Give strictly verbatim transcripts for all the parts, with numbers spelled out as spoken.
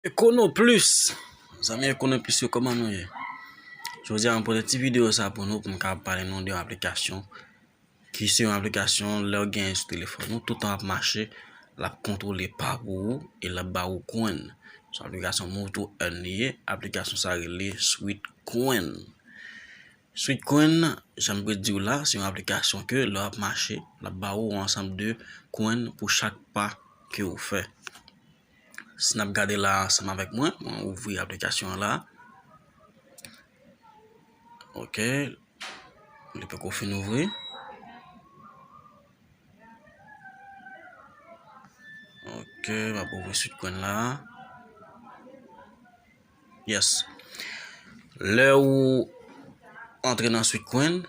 Econo Plus. Zanmi Econo Plus yo, kòman nou ye? Jodi a, mwen pote ti videyo sa pou nou, pou m ka pale nou de yon aplikasyon ki se yon aplikasyon, lè w genyen sou telefòn ou, tout tan ap mache, l ap kontwole pa pou ou e l ap ba ou coin. Se yon aplikasyon Move to Earn li ye, aplikasyon sa rele Sweet Coin. Sweet Coin, jan m te di w la, se yon aplikasyon ke lè w ap mache, l ap ba ou yon ansanm de coin pou chak pa ke ou fè. Si n ap gade la ansanm avèk mwen, mwen ouvri aplikasyon an la. Ok. Li poko fin ouvri. Ok, m ap ouvri Sweet Coin la. Yes. Lè ou antre nan Sweet Coin,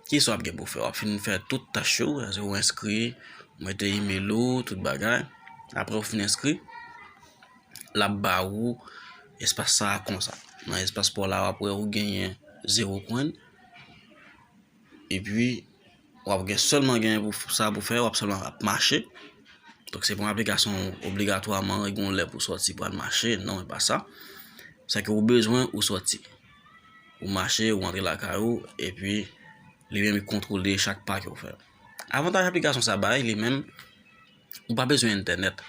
kisa w ap gen pou fè? W ap fin fè tout tach yo, ou enskri, ou mete email ou, tout bagay. Apre ou fin enskri, l ap ba ou espas sa a konsa. Nan espas pa w la, w ap wè ou genyen zewo coin. Epi, w ap gen sèlman genyen pou sa pou fè, w ap sèlman ap mache. Donk, se pa yon aplikasyon obligatwaman, gen yon lè pou sòti pou al mache. Non, e pa sa. Se ke ou bezwen ou sòti. Ou mache, ou antre lakay ou, epi li menm li kontwole chak pa ke w fè. Avantaj aplikasyon sa bay, li menm, ou pa bezwen entènèt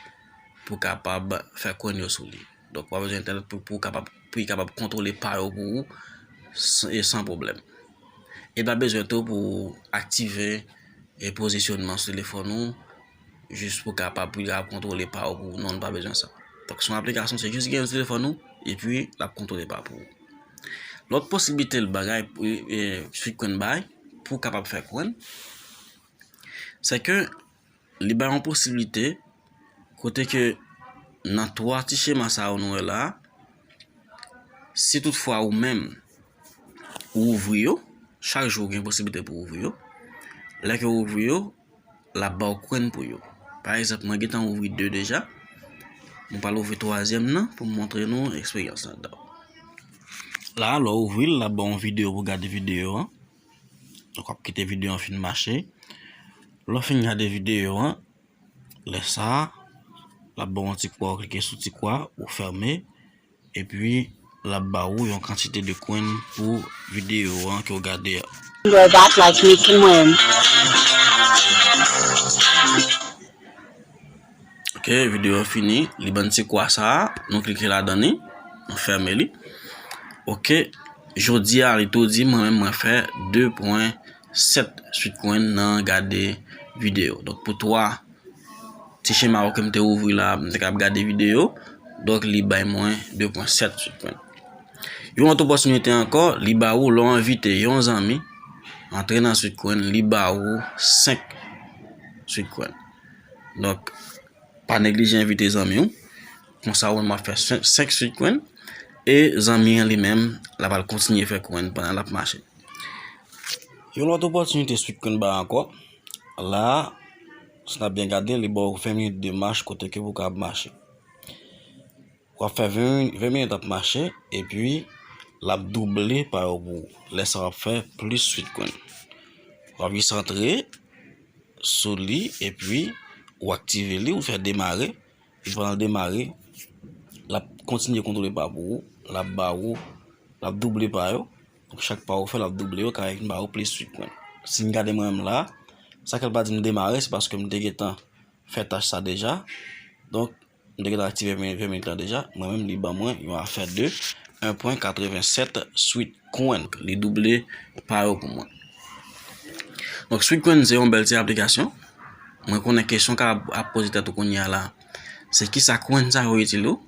pou kapab fè coin yo sou li. Donk, ou pa bezwen entènèt pou, pou kapab, pou li kapab kontwole pa yo pou ou san, e san pwoblèm. E pa bezwen tou pou aktive e pozisyonman sou telefòn ou, jis pou kapab, pou li kapab kontwole pa yo pou ou. Non, nou pa bezwen sa. Donk, se yon aplikasyon, se jis gen sou telefòn ou, epi l ap kontwole pa pou ou. Lòt posiblite l bagay, e, e, Sweet Coin bay, pou w kapab fè coin, se ke li bay yon posiblite kote ke nan twa ti chema sa yo nou wè la, si toutfwa ou menm ou ouvri yo, chak jou ou gen posiblite pou ouvri yo, lè ke ou ouvri yo, l ap ba w coin pou yo. Pa egzanp, mwen gentan ouvri de deja, mwen pral ouvri twazyèm nan pou m montre nou eksperyans ladan. La, lè w ouvri l, l ap ba w yon videyo pou gade videyo an. Donk, w ap kite videyo an fin mache. Lè w fin gade videyo an, lè sa a, l ap ba w yon ti kwa, w klike sou ti kwa, ou fèmen, epi l ap ba ou yon kantite de coin pou videyo an ke w gade a. Girl, that's like Nicki Minaj. Ok, videyo an fini. Li ban n ti kwa sa a, nou klike ladan li, nou fèmen li. Ok, jodi a li tou di mwen menm mwen fè de pwen sèt Sweet Coin nan gade videyo. Donk pou twa ti chema yo ke m te ouvri la, m te kab gade videyo. Donk li bay mwen de pwen sèt Sweet Coin. Yon lòt opòtinite ankò, li ba ou lè w envite yon zanmi antre nan Sweet Coin, li ba ou senk Sweet Coin. Donk, pa neglije envite zanmi w. Konsa ou menm w ap fè senk, senk Sweet Coin. E zanmi an li menm, l ap al kontinye fè coin pandan l ap mache. Yon lòt opòtinite Sweet Coin bay ankò. La, si n ap byen gade, li ba w ven minit de mach kote ke pou w kab mache. W ap fè ven, ven minit ap mache, epi l ap double pa yo pou ou. Lè sa w ap fè plis Sweet Coin. W ap jis antre sou li, epi ou aktive li, ou fè demare. Epi pandan l demare, l ap kontinye kontwole pa pou ou, l ap ba ou, l ap double pa yo. Donk, chak pa ou fè, l ap double yo, kare vin ba ou plis Sweet Coin. Si n gade mwen menm la, sa k fè l pa di m demare, se paske m te gentan fè tach sa deja. Donk, m te gentan aktive ven minit lan deja. Mwen menm, li ban mwen yon afè de en pwen katrevennsèt Sweet Coin. Li double pa yo pou mwen. Donk, Sweet Coin se yon bèl ti aplikasyon. Mwen konnen kesyon w ka ap, ap poze tèt ou kounye a la, se kisa coin sa yo itil ou?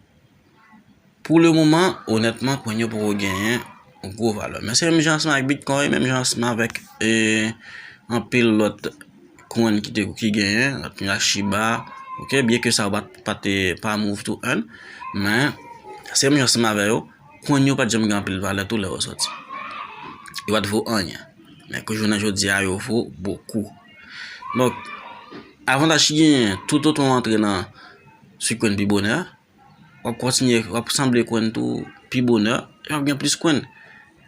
Pou le moman, onètman, coin yo poko genyen yon gwo valè. Men se menm jan ansanm avèk Bitcoin, menm jan ansanm avèk, e, anpil lòt coin ki te, ki genyen, lòt coin ak Shiba, ok, byen ke sa yo pa t, pa te, pa move to earn, men se menm jan ansanm avè yo, coin yo pa t janm gen anpil valè tou lè yo sòti. Yo pa t vo anyen. Men ke jounen jodi a, yo vo bokou. Donk, avantaj ki genyen, toutotan w antre nan Sweet Coin pi bonè, w ap kontinye, w ap sanble coin tou pi bonè, e w ap gen plis coin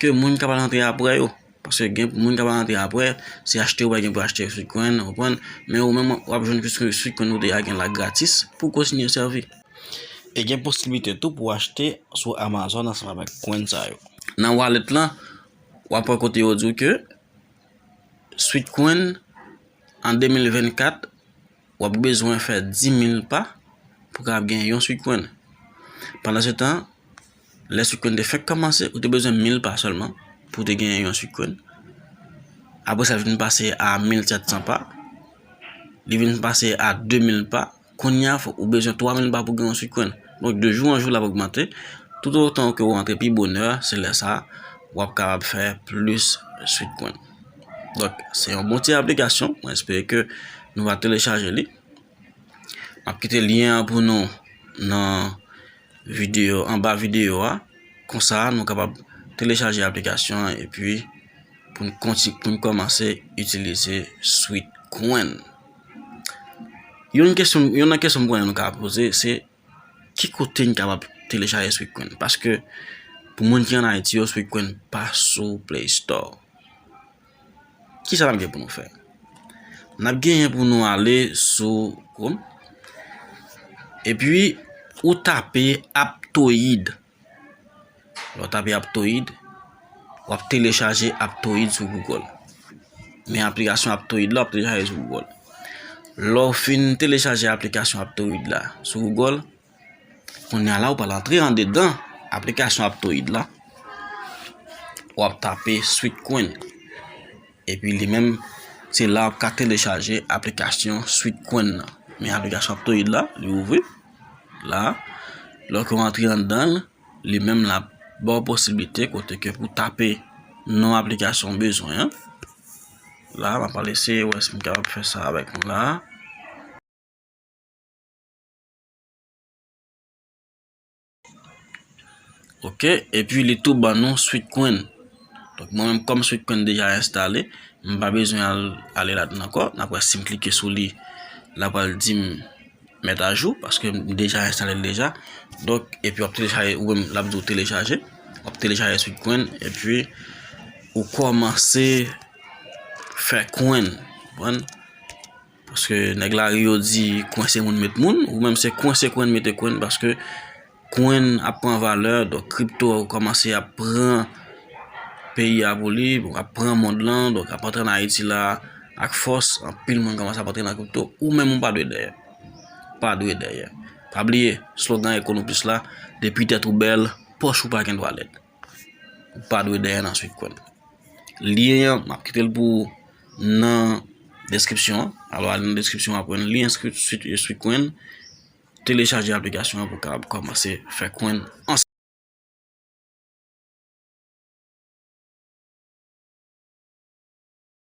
ke moun k ap al antre apre yo. Paske gen moun k ap al antre apre, se achte ou pral gen pou achte Sweet Coin, ou konprann? Men ou menm, w ap jwenn ke Sweet Coin ou te a gen la gratis pou kontinye sèvi. E gen posiblite tou pou w achte sou Amazon ansanm avèk coin sa yo. Nan wallet lan, w ap wè kote yo di w ke Sweet Coin an de mil vennkat, w ap bezwen fè dis mil pa pou w kapab gen yon Sweet Coin. Pandan se tan, lè Sweet Coin te fèk kòmanse, ou te bezwen mil pa sèlman pou w te gen yon Sweet Coin. Apre sa, l vin pase a mil sèt san pa. Li vin pase a de mil pa. Kounye a, fò ou bezwen twa mil pa pou gen yon Sweet Coin. Donk, de jou an jou, l ap ogmante. Toutotan ke w rantre pi bonè, se lè sa a, w ap kapab fè plis Sweet Coin. Donk, se yon bon ti aplikasyon. Mwen espere ke nou va telechaje li. M ap kite lyen an pou nou nan videyo, anba videyo a. Konsa, nou kapab telechaje aplikasyon an epi pou n konti-, pou n kòmanse itilize Sweet Coin. Youn kesyon, youn nan kesyon m konnen nou ka poze, se ki kote n kapab telechaje Sweet Coin? Paske pou moun ki ann Ayiti yo, Sweet Coin pa sou Play Store. Kisa n ap gen pou nou fè? N ap genyen pou nou ale sou Chrome. Epi, ou tape Aptoide. Lè w tape Aptoide, w ap telechaje Aptoide sou Google. Men aplikasyon Aptoide la, w ap telechaje sou Google. Lè w fin telechaje aplikasyon Aptoide la sou Google, kounye a la, ou pral antre andedan aplikasyon Aptoide la. W ap tape Sweet Coin. Epi li menm, se la w ap ka telechaje aplikasyon Sweet Coin nan. Men aplikasyon Aptoide la, li ouvri. La, lè ke w antre anndan l, li menm l ap ba w posiblite kote ke pou tape non aplikasyon w bezwen an. La, m ap al eseye wè si m kapab fè sa avèk nou la. Ok, epi li tou ban nou Sweet Coin. Donk, mwen menm, kòm Sweet Coin deja enstale, m pa bezwen al, ale ladan ankò. N ap wè si m klike sou li, l ap al di m mèt ajou, paske m deja enstale l deja. Donk, epi w ap telechaje, ou menm, l ap di w telechaje. W ap telechaje Sweet Coin, epi ou kòmanse fè coin. Konprann? Paske nèg lari yo di kwense moun met moun, ou menm se kwense coin mete coin, paske coin ap pran valè, donk kripto kòmanse ap pran peyi a pou li, bon, ap pran mond lan, donk ap antre ann Ayiti la ak fòs, anpil moun kòmanse ap antre nan kripto, ou menm ou pa dwe dèyè. Pa dwe dèyè. Pa bliye, slogan Econopus la, depi tèt ou bèl, pòch ou pa gen dwa lèd. Ou pa dwe dèyè nan Sweet Coin. Lyen an, m ap kite l pou ou nan deskripsyon an. Alò, al nan deskripsyon an, pran lyen Sweet, Sweet, Sweet Coin, telechaje aplikasyon an pou w kapab kòmanse fè coin ansanm.